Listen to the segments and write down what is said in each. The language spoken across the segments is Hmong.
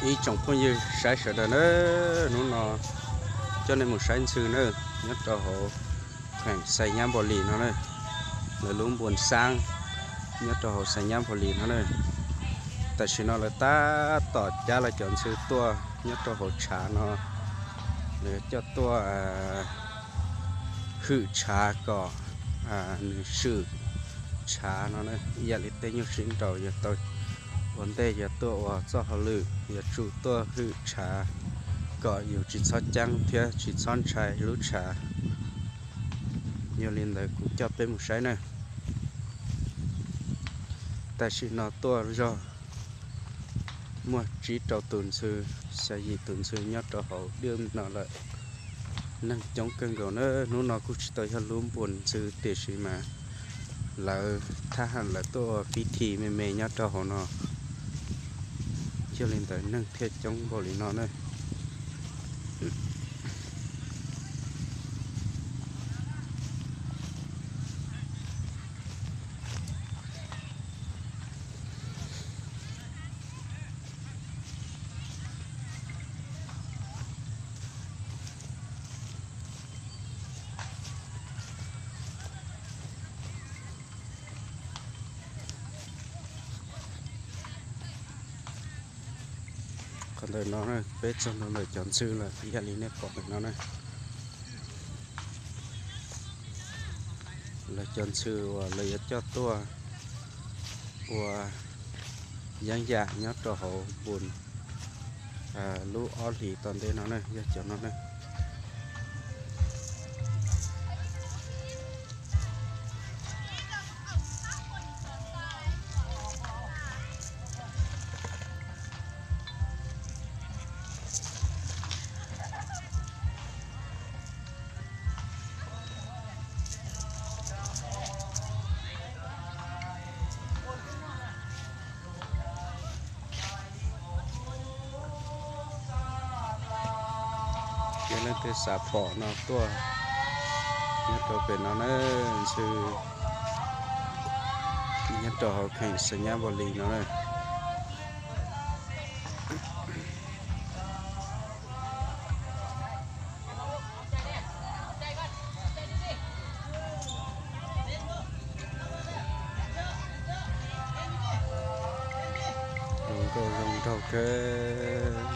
Ib tsoom phooj ywg saib sawv daws na, hnub no coj nej mus saib ntxhw na, nyob rau hauv kheem Xais Nyab Npos Lis no na, lawv lub npuas xaab nyob rau hauv Xais Nyab Npos Lis no na. Tam sim no lawv tab tom cab lawv cov ntxhw tuaj nyob rau hauv tshav no, lawv coj tuaj hwm tshav kom nws swm tshav no na. Ib yam li tej nyuj sib nraus yog tau ua ntej yog tuaj ua txoj hauj lwm yog tsum tuaj hwm tshav kom yus tsis txhob ceeb thiab tsis txhob ntshai lub tshav. Yog li ntawd kuv coj peb mus saib na. Tam sim no tuaj zog muaj tsib rau tus ntxhw, xya yim tus ntxhw nyob rau hauv dwj no lawm. Neeg coob kawg nkaus na, hnub no kuj tsis tau yog lub npuas ntxhw tiam sis mas lawv thab ham lawv tuaj ua pib thi me me nyob rau hauv no. Yog li ntawd neeg thiaj coob npaum li no na. Qhov ntawm no peb txog ntawm cov ntxhw lawm ib yam li nej pom ntawm no na. Lawv cov ntxhw uas lawv yuav coj tuaj ua yeeb yam nyob rau hauv npus lub ob hlis tom ntej no na yog cov no na. Ces leej twg xav pom no tuaj nyob rau pem no na, ntxhw nyob rau hauv kheem Xais Nyab Npos Lis no na. Zoo nkauj zoo nraug kawg.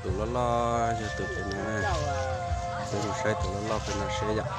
Tus loj loj yog tus pem no na. Peb mus saib tus loj loj pem no seb yom.